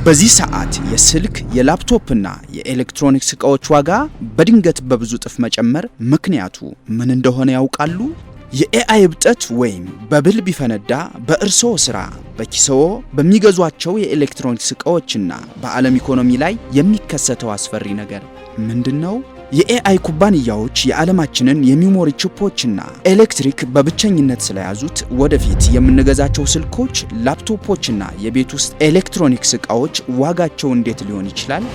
በዚህ ሰዓት የስልክ፣ የላፕቶፕና የኤሌክትሮኒክስ ዕቃዎች ዋጋ በድንገት በብዙ እጥፍ መጨመር ምክንያቱ ምን እንደሆነ ያውቃሉ? የ AI እብጠት ወይም bubble ቢፈነዳ በእርስዎ ሥራ፣ በኪስዎ፣ በሚገዟቸው የኤሌክትሮኒክስ ዕቃዎችና በዓለም ኢኮኖሚ ላይ የሚከሰተው አስፈሪ ነገር ምንድን ነው? የ AI ኩባንያዎች የዓለማችንን የ memory chip ኦችና ኤሌክትሪክ በብቸኝነት ስለያዙት ወደፊት የምንገዛቸው ስልኮች፣ ላፕቶፖችና የቤት ውስጥ ኤሌክትሮኒክስ ዕቃዎች ዋጋቸው እንዴት ሊሆን ይችላል?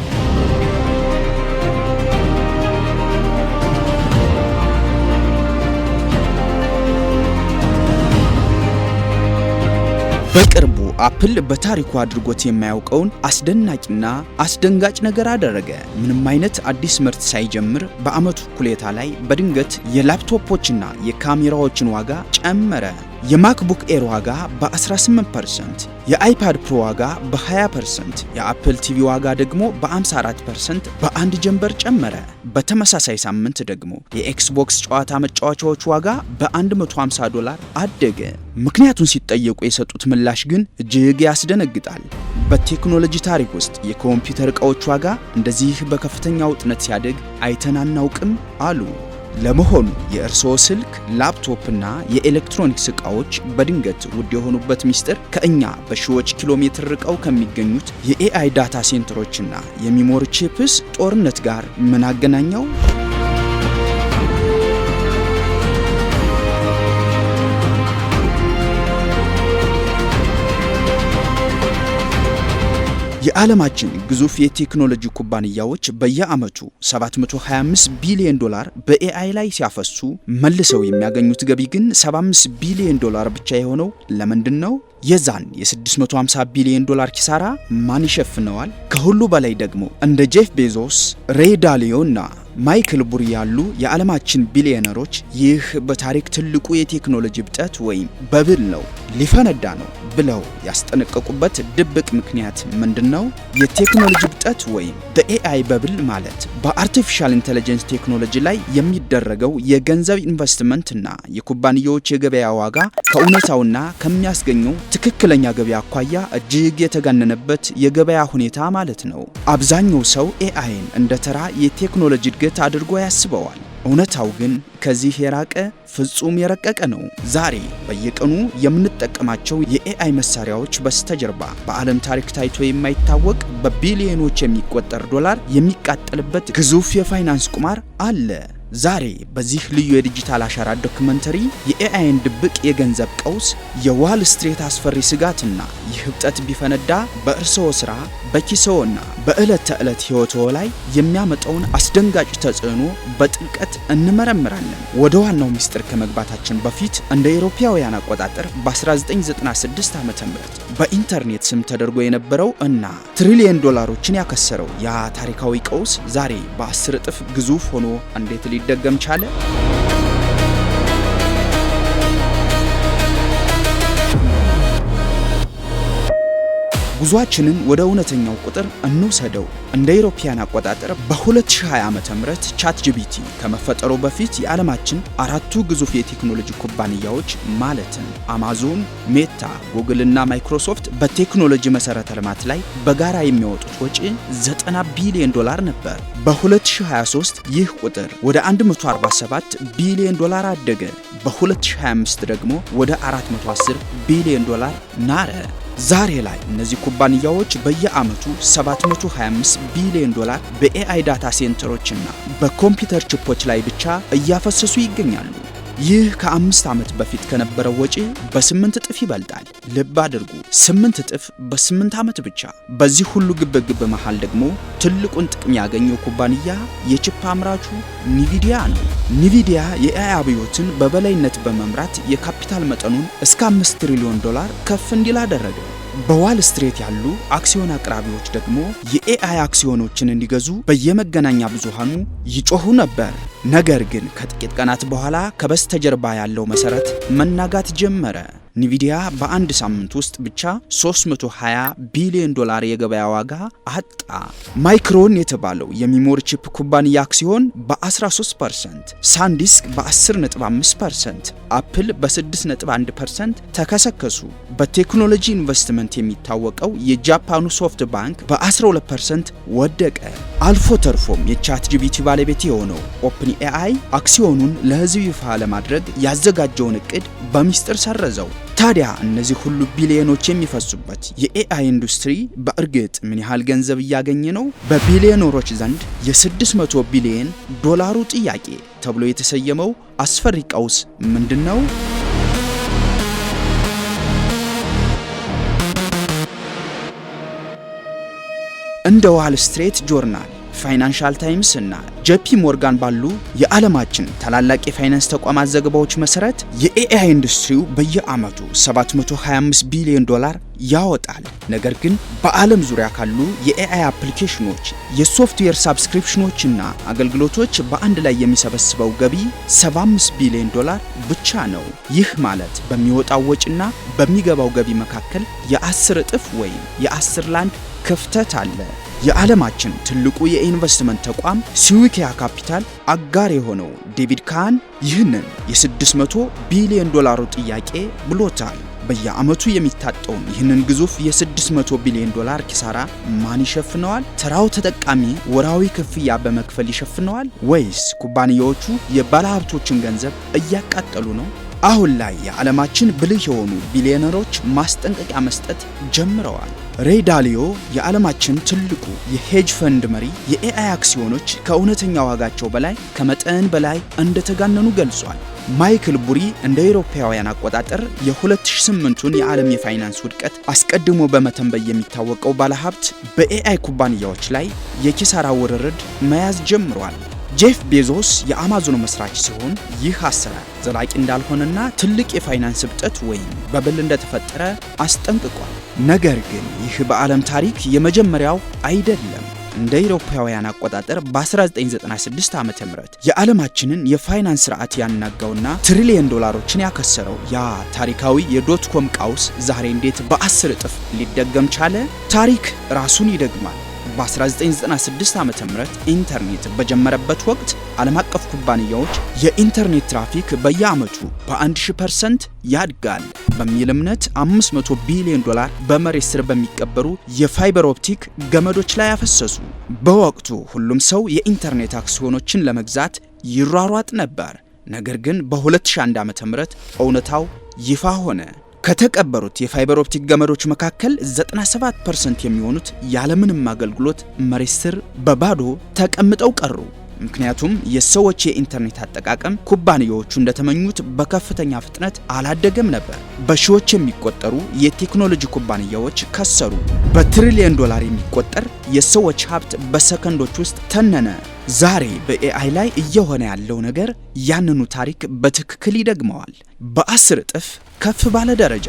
በቅርቡ አፕል በታሪኩ አድርጎት የማያውቀውን አስደናቂና አስደንጋጭ ነገር አደረገ። ምንም አይነት አዲስ ምርት ሳይጀምር በዓመቱ እኩሌታ ላይ በድንገት የላፕቶፖችና የካሜራዎችን ዋጋ ጨመረ። የ MacBook Air ዋጋ በ18%፣ የ iPad Pro ዋጋ በ20%፣ የ Apple TV ዋጋ ደግሞ በ54% በአንድ ጀንበር ጨመረ። በተመሳሳይ ሳምንት ደግሞ የ Xbox ጨዋታ መጫወቻዎች ዋጋ በ150 ዶላር አደገ። ምክንያቱን ሲጠየቁ የሰጡት ምላሽ ግን እጅግ ያስደነግጣል። በቴክኖሎጂ ታሪክ ውስጥ የኮምፒውተር ዕቃዎች ዋጋ እንደዚህ በከፍተኛ ውጥነት ሲያድግ አይተን አናውቅም አሉ። ለመሆኑ የእርስዎ ስልክ፣ ላፕቶፕና የኤሌክትሮኒክስ ዕቃዎች በድንገት ውድ የሆኑበት ሚስጥር ከእኛ በሺዎች ኪሎ ሜትር ርቀው ከሚገኙት የ AI data center ኦችና የ memory chips ጦርነት ጋር ምን አገናኘው? የዓለማችን ግዙፍ የቴክኖሎጂ ኩባንያዎች በየዓመቱ 725 ቢሊዮን ዶላር በ AI ላይ ሲያፈሱ መልሰው የሚያገኙት ገቢ ግን 75 ቢሊዮን ዶላር ብቻ የሆነው ለምንድን ነው? የዛን የ650 ቢሊዮን ዶላር ኪሳራ ማን ይሸፍነዋል? ከሁሉ በላይ ደግሞ እንደ ጄፍ ቤዞስ፣ ሬይ ዳሊዮ እና ማይክል ቡሪ ያሉ የዓለማችን ቢሊዮነሮች ይህ በታሪክ ትልቁ የቴክኖሎጂ እብጠት ወይም bubble ነው፣ ሊፈነዳ ነው ብለው ያስጠነቀቁበት ድብቅ ምክንያት ምንድን ነው? የቴክኖሎጂ እብጠት ወይም AI bubble ማለት በ artificial intelligence ቴክኖሎጂ ላይ የሚደረገው የገንዘብ ኢንቨስትመንትና የኩባንያዎች የገበያ ዋጋ ከእውነታውና ከሚያስገኘው ትክክለኛ ገበያ አኳያ እጅግ የተጋነነበት የገበያ ሁኔታ ማለት ነው። አብዛኛው ሰው AI ን እንደ ተራ የቴክኖሎጂ እድገት አድርጎ ያስበዋል። እውነታው ግን ከዚህ የራቀ፣ ፍጹም የረቀቀ ነው። ዛሬ በየቀኑ የምንጠቀማቸው የ AI መሳሪያዎች በስተጀርባ በዓለም ታሪክ ታይቶ የማይታወቅ በቢሊዮኖች የሚቆጠር ዶላር የሚቃጠልበት ግዙፍ የፋይናንስ ቁማር አለ። ዛሬ በዚህ ልዩ የዲጂታል አሻራ documentary የ AI ን ድብቅ የገንዘብ ቀውስ፣ የዋል ስትሪት አስፈሪ ስጋትና ይህ እብጠት ቢፈነዳ በእርስዎ ስራ፣ በኪስዎና በዕለት ተዕለት ሕይወትዎ ላይ የሚያመጣውን አስደንጋጭ ተጽዕኖ በጥልቀት እንመረምራለን። ወደ ዋናው ምስጢር ከመግባታችን በፊት እንደ አውሮፓውያን አቆጣጠር በ1996 ዓ.ም በኢንተርኔት ስም ተደርጎ የነበረው እና ትሪሊየን ዶላሮችን ያከሰረው ያ ታሪካዊ ቀውስ ዛሬ በ10 እጥፍ ግዙፍ ሆኖ እንዴት ሊደገም ቻለ? ጉዟችንን ወደ እውነተኛው ቁጥር እንውሰደው። እንደ አውሮፓውያን አቆጣጠር በ2020 ዓ.ም ChatGPT ከመፈጠሩ በፊት የዓለማችን አራቱ ግዙፍ የቴክኖሎጂ ኩባንያዎች ማለትም አማዞን፣ ሜታ፣ ጉግል እና ማይክሮሶፍት በቴክኖሎጂ መሰረተ ልማት ላይ በጋራ የሚያወጡት ወጪ 90 ቢሊዮን ዶላር ነበር። በ2023 ይህ ቁጥር ወደ 147 ቢሊዮን ዶላር አደገ። በ2025 ደግሞ ወደ 410 ቢሊዮን ዶላር ናረ። ዛሬ ላይ እነዚህ ኩባንያዎች በየዓመቱ 725 ቢሊዮን ዶላር በ AI data center ኦችና በኮምፒውተር chip ኦች ላይ ብቻ እያፈሰሱ ይገኛሉ። ይህ ከ5 ዓመት በፊት ከነበረው ወጪ በ8 እጥፍ ይበልጣል። ልብ አድርጉ፣ 8 እጥፍ በ8 ዓመት ብቻ። በዚህ ሁሉ ግብግብ መሃል ደግሞ ትልቁን ጥቅም ያገኘው ኩባንያ የ chip አምራቹ ኒቪዲያ ነው። ኒቪዲያ የ AI አብዮትን በበላይነት በመምራት የካፒታል መጠኑን እስከ 5 ትሪሊዮን ዶላር ከፍ እንዲል አደረገ። በዋል ስትሪት ያሉ አክሲዮን አቅራቢዎች ደግሞ የ AI አክሲዮኖችን እንዲገዙ በየመገናኛ ብዙሃኑ ይጮሁ ነበር። ነገር ግን ከጥቂት ቀናት በኋላ ከበስተጀርባ ያለው መሰረት መናጋት ጀመረ። ኒቪዲያ በአንድ ሳምንት ውስጥ ብቻ 320 ቢሊዮን ዶላር የገበያ ዋጋ አጣ። ማይክሮን የተባለው የ memory chip ኩባንያ አክሲዮን በ13%፣ ሳንዲስክ በ10.5%፣ አፕል በ6.1% ተከሰከሱ። በቴክኖሎጂ ኢንቨስትመንት የሚታወቀው የጃፓኑ ሶፍት ባንክ በ12% ወደቀ። አልፎ ተርፎም የ ChatGPT ባለቤት የሆነው OpenAI አክሲዮኑን ለሕዝብ ይፋ ለማድረግ ያዘጋጀውን እቅድ በሚስጥር ሰረዘው። ታዲያ እነዚህ ሁሉ ቢሊዮኖች የሚፈሱበት የ AI ኢንዱስትሪ በእርግጥ ምን ያህል ገንዘብ እያገኘ ነው? በቢሊዮነሮች ዘንድ የ600 ቢሊዮን ዶላሩ ጥያቄ ተብሎ የተሰየመው አስፈሪ ቀውስ ምንድን ነው? እንደ Wall Street Journal፣ Financial Times እና JP Morgan ባሉ የዓለማችን ታላላቅ የፋይናንስ ተቋማት ዘገባዎች መሰረት የ AI ኢንዱስትሪው በየዓመቱ 725 ቢሊዮን ዶላር ያወጣል። ነገር ግን በዓለም ዙሪያ ካሉ የ AI አፕሊኬሽኖች፣ የሶፍትዌር subscription ኖችና አገልግሎቶች በአንድ ላይ የሚሰበስበው ገቢ 75 ቢሊዮን ዶላር ብቻ ነው። ይህ ማለት በሚወጣው ወጪና በሚገባው ገቢ መካከል የ10 እጥፍ ወይም የ10 ለአንድ ክፍተት አለ። የዓለማችን ትልቁ የኢንቨስትመንት ተቋም Sequoia Capital አጋር የሆነው ዴቪድ ካህን ይህንን የ600 ቢሊዮን ዶላሩ ጥያቄ ብሎታል። በየዓመቱ የሚታጣውን ይህንን ግዙፍ የ600 ቢሊዮን ዶላር ኪሳራ ማን ይሸፍነዋል? ተራው ተጠቃሚ ወርሃዊ ክፍያ በመክፈል ይሸፍነዋል ወይስ ኩባንያዎቹ የባለሀብቶችን ገንዘብ እያቃጠሉ ነው? አሁን ላይ የዓለማችን ብልህ የሆኑ ቢሊዮነሮች ማስጠንቀቂያ መስጠት ጀምረዋል። ሬይ ዳሊዮ የዓለማችን ትልቁ የ hedge fund መሪ የ AI አክሲዮኖች ከእውነተኛ ዋጋቸው በላይ ከመጠን በላይ እንደተጋነኑ ገልጿል። ማይክል ቡሪ እንደ አውሮፓውያን አቆጣጠር የ2008ቱን የዓለም የፋይናንስ ውድቀት አስቀድሞ በመተንበይ የሚታወቀው ባለሀብት በ AI ኩባንያዎች ላይ የኪሳራ ውርርድ መያዝ ጀምሯል። ጄፍ ቤዞስ የአማዞን መስራች ሲሆን ይህ አሰራር ዘላቂ እንዳልሆነና ትልቅ የፋይናንስ እብጠት ወይም bubble እንደተፈጠረ አስጠንቅቋል። ነገር ግን ይህ በዓለም ታሪክ የመጀመሪያው አይደለም። እንደ አውሮፓውያን አቆጣጠር በ1996 ዓ.ም የዓለማችንን የፋይናንስ ስርዓት ያናጋውና ትሪሊየን ዶላሮችን ያከሰረው ያ ታሪካዊ የ dot com ቀውስ ዛሬ እንዴት በ10 እጥፍ ሊደገም ቻለ? ታሪክ ራሱን ይደግማል። በ1996 ዓ.ም ኢንተርኔት በጀመረበት ወቅት ዓለም አቀፍ ኩባንያዎች የኢንተርኔት ትራፊክ በየዓመቱ በ1000% ያድጋል በሚል እምነት 500 ቢሊዮን ዶላር በመሬት ስር በሚቀበሩ የ fiber optic ገመዶች ላይ አፈሰሱ። በወቅቱ ሁሉም ሰው የኢንተርኔት አክሲዮኖችን ለመግዛት ይሯሯጥ ነበር። ነገር ግን በ2001 ዓ.ም እውነታው ይፋ ሆነ። ከተቀበሩት የ fiber optic ገመዶች መካከል 97% የሚሆኑት ያለምንም አገልግሎት መሬት ስር በባዶ ተቀምጠው ቀሩ። ምክንያቱም የሰዎች የኢንተርኔት አጠቃቀም ኩባንያዎቹ እንደተመኙት በከፍተኛ ፍጥነት አላደገም ነበር። በሺዎች የሚቆጠሩ የቴክኖሎጂ ኩባንያዎች ከሰሩ። በትሪሊየን ዶላር የሚቆጠር የሰዎች ሀብት በሰከንዶች ውስጥ ተነነ። ዛሬ በ AI ላይ እየሆነ ያለው ነገር ያንኑ ታሪክ በትክክል ይደግመዋል፣ በ10 እጥፍ ከፍ ባለ ደረጃ።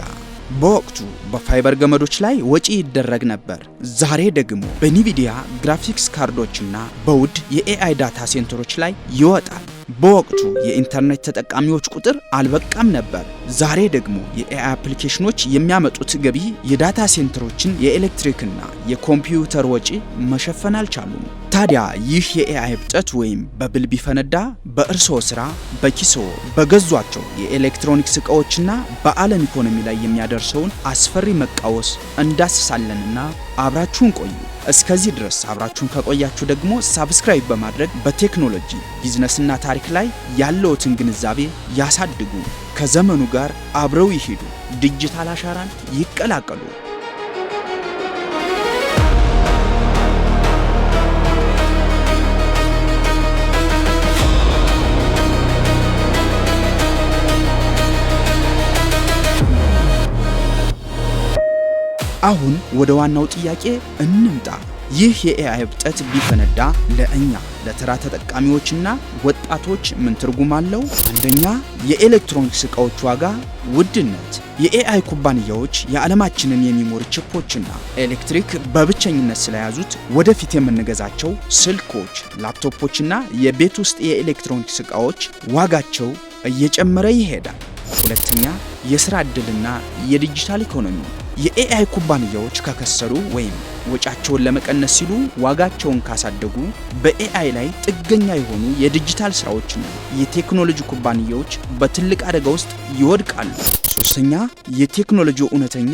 በወቅቱ በፋይበር ገመዶች ላይ ወጪ ይደረግ ነበር። ዛሬ ደግሞ በ Nvidia graphics ካርዶችና በውድ የ AI data center ኦች ላይ ይወጣል። በወቅቱ የኢንተርኔት ተጠቃሚዎች ቁጥር አልበቃም ነበር። ዛሬ ደግሞ የ AI አፕሊኬሽኖች የሚያመጡት ገቢ የ data center ኦችን የኤሌክትሪክና የኮምፒውተር ወጪ መሸፈን አልቻሉም። ታዲያ ይህ የ AI እብጠት ወይም bubble ቢፈነዳ በእርስዎ ስራ፣ በኪስዎ፣ በገዟቸው የኤሌክትሮኒክስ እቃዎችና በዓለም ኢኮኖሚ ላይ የሚያደርሰውን አስፈሪ መቃወስ እንዳስሳለንና አብራችሁን ቆዩ። እስከዚህ ድረስ አብራችሁን ከቆያችሁ ደግሞ subscribe በማድረግ በቴክኖሎጂ ቢዝነስና ታሪክ ላይ ያለዎትን ግንዛቤ ያሳድጉ። ከዘመኑ ጋር አብረው ይሂዱ። ዲጂታል አሻራን ይቀላቀሉ። አሁን ወደ ዋናው ጥያቄ እንምጣ። ይህ የ AI እብጠት ቢፈነዳ ለእኛ ለተራ ተጠቃሚዎችና ወጣቶች ምን ትርጉም አለው? አንደኛ፣ የኤሌክትሮኒክስ እቃዎች ዋጋ ውድነት። የ AI ኩባንያዎች የዓለማችንን የ memory chip ኦችና ኤሌክትሪክ በብቸኝነት ስለያዙት ወደፊት የምንገዛቸው ስልኮች፣ ላፕቶፖችና የቤት ውስጥ የኤሌክትሮኒክስ እቃዎች ዋጋቸው እየጨመረ ይሄዳል። ሁለተኛ፣ የሥራ ዕድልና የዲጂታል ኢኮኖሚ። የ AI ኩባንያዎች ከከሰሩ ወይም ወጪያቸውን ለመቀነስ ሲሉ ዋጋቸውን ካሳደጉ፣ በ AI ላይ ጥገኛ የሆኑ የዲጂታል ስራዎችና የቴክኖሎጂ ኩባንያዎች በትልቅ አደጋ ውስጥ ይወድቃሉ። ሶስተኛ፣ የቴክኖሎጂ እውነተኛ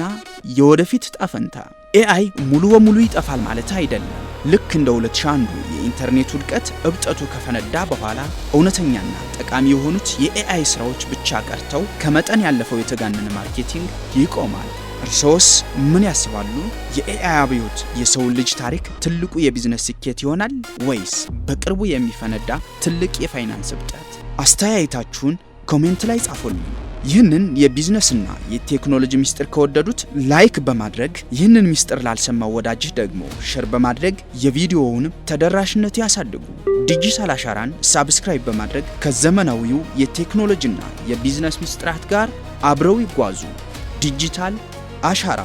የወደፊት ዕጣ ፈንታ። AI ሙሉ በሙሉ ይጠፋል ማለት አይደለም። ልክ እንደ 2001 የኢንተርኔት ውድቀት፣ እብጠቱ ከፈነዳ በኋላ እውነተኛና ጠቃሚ የሆኑት የ AI ስራዎች ብቻ ቀርተው ከመጠን ያለፈው የተጋነነ marketing ይቆማል። እርስዎስ ምን ያስባሉ? የ AI አብዮት የሰውን ልጅ ታሪክ ትልቁ የቢዝነስ ስኬት ይሆናል ወይስ በቅርቡ የሚፈነዳ ትልቅ የፋይናንስ እብጠት? አስተያየታችሁን comment ላይ ጻፉልኝ። ይህንን የቢዝነስና የቴክኖሎጂ ምስጢር ከወደዱት like በማድረግ፣ ይህንን ምስጢር ላልሰማው ወዳጅህ ደግሞ share በማድረግ የቪዲዮውን ተደራሽነት ያሳድጉ። ዲጂታል አሻራን subscribe በማድረግ ከዘመናዊው የቴክኖሎጂና የቢዝነስ ምስጢራት ጋር አብረው ይጓዙ። ዲጂታል አሻራ።